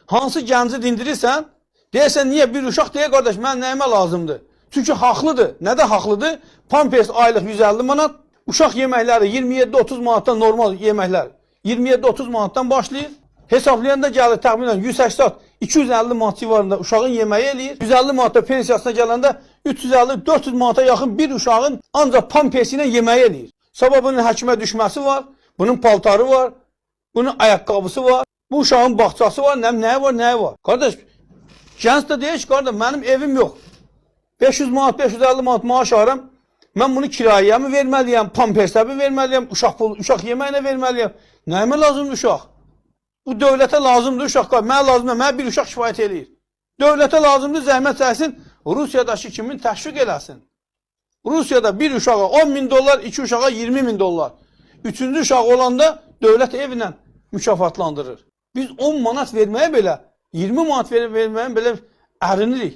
Hansı gənci dindirirsən, deyirsən niyə bir uşaq deyə qardaş mən nəyimə lazımdır? Çünki haqlıdır. Nədə haqlıdır? Pampers aylıq 150 manat, uşaq yeməkləri 27-30 manatdan normal yeməklər 27-30 manatdan başlayır. Hesablayanda gəlir təxminən 180-250 manat civarında uşağın yeməyi eləyir. 150 manatda pensiyasına gələndə 350-400 manata yaxın bir uşağın ancaq pampersi ilə yeməyi eləyir. Sabah bunun həkimə düşməsi var, bunun paltarı var, bunun ayaqqabısı var, bu uşağın bağçası var, nə nəyi var, nəyi var. Qardaş, gənc də deyir ki, qardaş, mənim evim yox. 500 manat, 550 manat maaş alıram. Mən bunu kirayəyə mi verməliyəm, pampersə mi verməliyəm, uşaq pul, uşaq yeməyinə verməliyəm? Nəyimə lazımdır uşaq? Bu dövlətə lazımdır uşaq. Mənə lazımdır, mənə bir uşaq kifayət eləyir. Dövlətə lazımdır, zəhmət çəksin, Rusiyadakı kimi təşviq eləsin. Rusiyada bir uşağa 10 min dollar, iki uşağa 20 min dollar. Üçüncü uşaq olanda dövlət evlə mükafatlandırır. Biz 10 manat verməyə belə, 20 manat verməyə belə ərinirik.